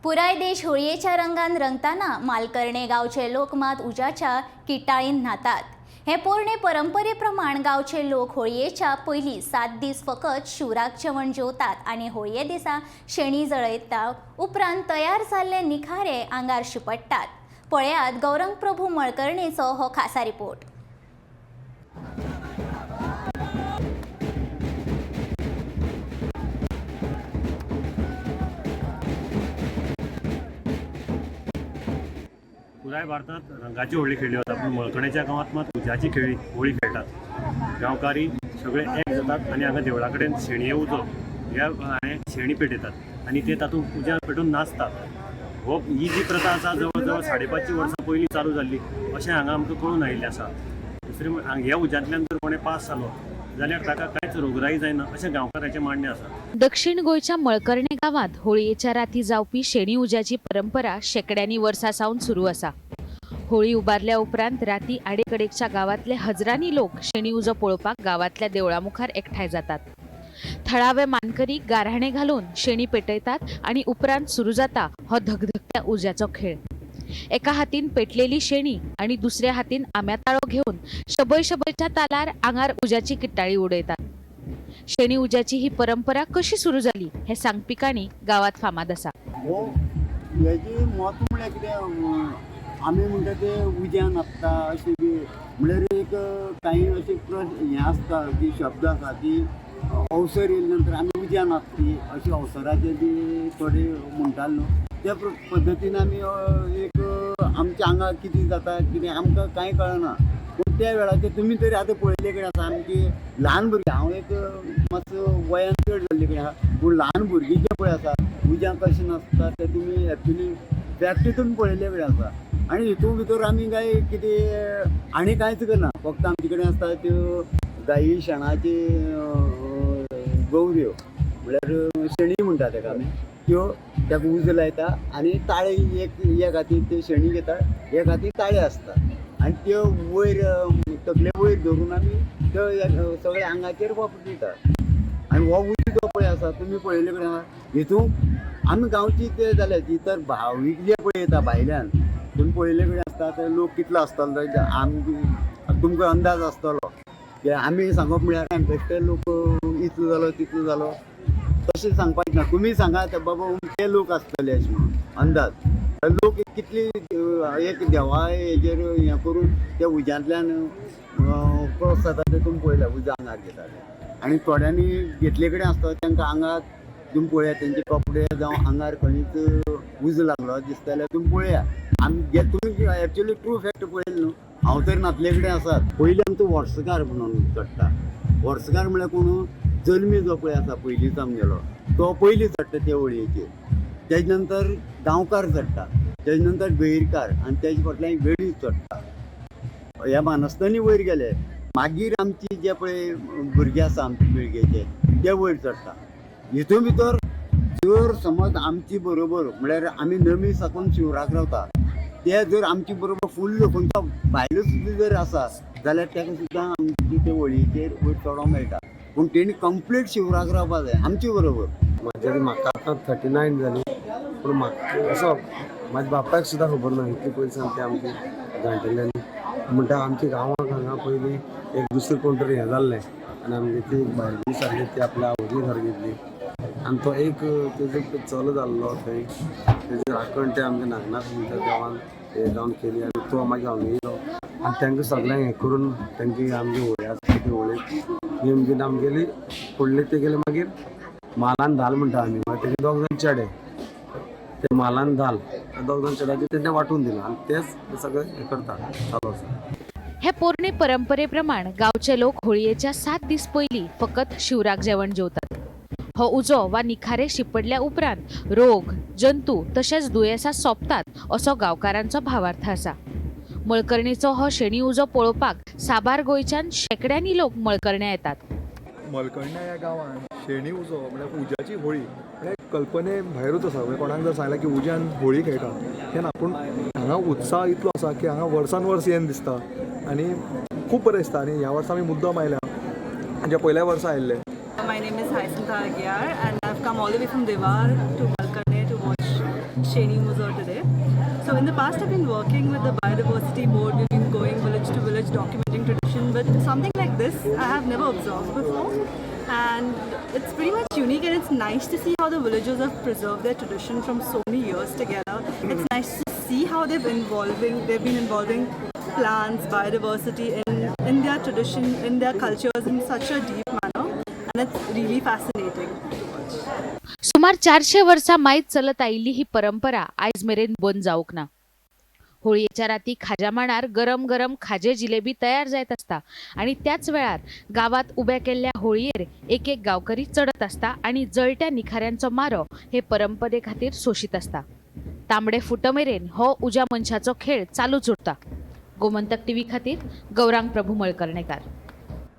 पुराय देश होळयेच्या रंगान रंगताना मालकर्णे गांवचे लोक मात उज्याच्या किटाळीन न्हातात. हे पोरणे परंपरे प्रमाण गांवचे लोक होळयेच्या पयलीं 7 दीस फकत शिवराक जेवण जेवतात आनी होळये दिसा शेणी जळयता उपरांत तयार जाल्ले निखारे आंगार शिंपडटात. पळयात गौरंग प्रभू मळकर्णेचो हो खासा रिपोर्ट. पुराय भारतांत रंगाची होळी खेळ्ळी वता, पूण मळकर्णेच्या गांवांत मात उज्याची खेळी होळी खेळटात. गांवकारी सगळे एक जातात आनी हांगा देवळा कडेन शेणये उजो ह्या हांवें शेणी पेटयतात आनी ते तातूंत उज्यान पेटून नाचतात. हो ही जी प्रथा आसा जवळ जवळ 550 वर्सां पयलीं चालू जाल्ली अशें हांगा आमकां कळून आयिल्लें आसा. दुसरें म्हळ्यार ह्या उज्यांतल्यान जर कोणें पास जालो जाल्यार ताका कांयच रोगराई जायना अशें गांवकाराचें मान्य आसा. दक्षिण गोंयच्या मळकर्णे गांवांत होळयेच्या राती जावपी शेणी उज्याची परंपरा शेंकड्यांनी वर्सां सावन सुरू आसा. होळी उबारल्या उपरांत राती आडेकडेकच्या गांवांतले हजरांनी लोक शेणी उजो पळोवपाक गांवांतल्या देवळा मुखार एकठांय जातात. थळावे मानकरी गाऱ्हाणे घालून शेणी पेटयतात आनी उपरांत सुरू जाता हो धगधगत्या उज्याचो खेळ. एका हातीन पेटलेली शेणी आनी दुसऱ्या हातीन आंब्याताळो घेवन शबय शबयच्या तालार आंगार उज्याची किट्टाळी उडयतात. शेणी उज्याची ही परंपरा कशी सुरू जाली हे सांगपी काणी गावात फामाद आसा. हो हेजी म्हत्व म्हळ्यार कितें, आमी म्हणटा ते उज्यान न्हाता अशें बी म्हळ्यार एक कांय अशे प्रश्न हें आसता की शब्द आसा की अवसर येयले नंतर आमी उज्यान न्हातली अशें अवसराचे बी थोडे म्हणटाले न्हू, त्या पद्दतीन आमी एक आमच्या आंगार कितें जाता कितें आमकां कांय कळना. पूण त्या वेळाचेर तुमी तरी आतां पळयल्ले कडेन आसा, आमची ल्हान भुरगीं, हांव एक मातसो वयान चड जाल्ले कडेन आसा, पूण ल्हान भुरगीं जे पळय आसा उज्यान कशें नाचता ते तुमी एक्चुली फॅक्ट तुमी पळयल्ले कडेन आसा. आनी हितून भितर आमी काय कितें आनी कांयच करना, फक्त आमचे कडेन आसता त्यो गायी शेणाची गवऱ्यो, म्हळ्यार शेणी म्हणटा तेका आमी, त्यो तेका उजो लायता आनी ताळे एक हातीन त्यो शेणी घेता, एक हातीन ताळे आसता आनी त्यो वयर तकले वयर धरून आमी त्यो सगळ्या आंगाचेर वापर दिता. आनी हो उजो जो पळय आसा तुमी पळयल्ले कडेन आसा, हितून आमी गांवची ते जाल्या ती तर भावीक जे पळय येता भायल्यान तुमी पळयल्ले कडेन आसता ते लोक कितलो आसतलो आमी तुमकां अंदाज आसतलो की आमी सांगप म्हळ्यार बेश्टे लोक इतलो जालो तितलो जालो तशें सांगपाचें ना. तुमी सांगात बाबा ते लोक आसतले अशें म्हणून अंदाज लोक कितली एक देवा हेजेर हें करून त्या उज्यांतल्यान क्रॉस जाता ते तुमी पळयल्या उजो आंगार घेता ते. आनी थोड्यांनी घेतले कडेन आसता तांकां आंगार तुमी पळया तेंचे कपडे जावं आंगार खंयच उजो लागलो दिसता जाल्यार तुमी पळया. आमी तुमी एक्चुली ट्रू फॅक्ट पळयलें न्हू, हांव तर नातले कडेन आसात. पयलीं आमचो वर्सकार म्हणून चडटा, वर्सकार म्हळ्यार कोण जल्मी जो पळय आसा पयलींच आमगेलो तो पयलीं चडटा ते होळयेचेर, तेजे नंतर गांवकार चडटा, तेजे नंतर गैरकार आनी तेजे फाटल्यान वेळीप चडटा. ह्या मानस्तांनी वयर गेले मागीर आमची जे पळय भुरगे आसा आमचे पिळगेचे ते वयर चडटा. हितून भितर जर समज आमची बरोबर म्हळ्यार आमी नमी साकून शिवराक रावता ते जर आमचे बरोबर फुल्ल खंयचो भायलो सुद्दां जर आसा जाल्यार ताका सुद्दां आमची ते होळयेचेर वयर चडोंक मेळटा, पूण तेणी कंप्लीट शिवराक रावपा जाय आमचे बरोबर. म्हाजे म्हाका आतां 39 जाली, पूण म्हाका असो म्हाज्या बापायक सुद्दां खबर ना इतली पयलीं सामकी आमची जाणटेल्यांनी म्हणटा आमच्या गांवांत हांगा पयलीं एक दुसरें कोण तरी हें जाल्लें आनी आमगे ती भायली सारकी ती आपल्या आवयली सारकी घेतली आनी तो एक तेजो चलो जाल्लो थंय तेजी राखण ते आमच्या नागनाथ म्हणटा देवान हें जावन केली आनी तो मागीर हांगा येयलो आनी तांकां सगळ्यांक हें करून तांची आमची होळी आसा ती होळी नेम बीन आमगेली फुडले तेगेले मागीर मालान धाल म्हणटा आमी, मागीर तेजे दोग जाण चेडे ते मालान धाल दोग जाण चेड्याचे तेंचे वांटून दिला आनी तेच सगळे हें करता चालू आसा. हे पोरणे परंपरे प्रमाण गांवचे लोक होळयेच्या 7 दीस पयलीं फकत शिवराक जेवण जेवतात. हो उजो वा निखारे शिंपडल्या उपरांत रोग जंतू तशेंच दुयेंसां सोंपतात असो गांवकारांचो भावार्थ आसा. मळकर्णेचो हो शेणी उजो पळोवपाक साबार गोंयच्यान शेंकड्यांनी लोक मळकर्ण्या येतात. मलकर्ण्या ह्या गांवांत शेणी उजो म्हळ्यार उज्याची होळी म्हळ्यार कल्पने भायरूच आसा. म्हणजे कोणाक जर सांगलें की उज्यान होळी खेळटा हें ना, पूण हांगा उत्साह इतलो आसा की हांगा वर्सान वर्स येन दिसता आनी खूब बरें दिसता. आनी ह्या वर्सा आमी मुद्दम आयल्या, म्हणजे पयल्या वर्सा आयिल्ले. My name is Hyacinth Aguiar and I've come all the way from Diwar to Malkarne to watch Sheni Uzo today. So in the past I've been working with the biodiversity board, we've been going village to village documenting tradition, but something like this I have never observed before. And it's pretty much unique, and it's nice to see how the villagers have preserved their tradition from so many years together. It's nice to see how they've been involving plants, biodiversity in their tradition, in their cultures in such a deep manner, and it's really fascinating to watch. सुमार 400 वर्सां मायत चलत आयिल्ली ही परंपरा आयज मेरेन बंद जावंक ना. होळयेच्या राती खाज्या माणार गरम गरम खाजे जिलेबी तयार जायत आसता आनी त्याच वेळार गांवांत उब्या केल्ल्या होळयेर एक एक गांवकरी चडत आसता आनी जळट्या निखाऱ्यांचो मारो हे परंपरे खातीर सोशीत आसता. तांबडे फुट मेरेन हो उज्या मनशाचो खेळ चालूच उरता. गोमंतक टीव्ही खातीर गौरांग प्रभू मळकर्णेकार.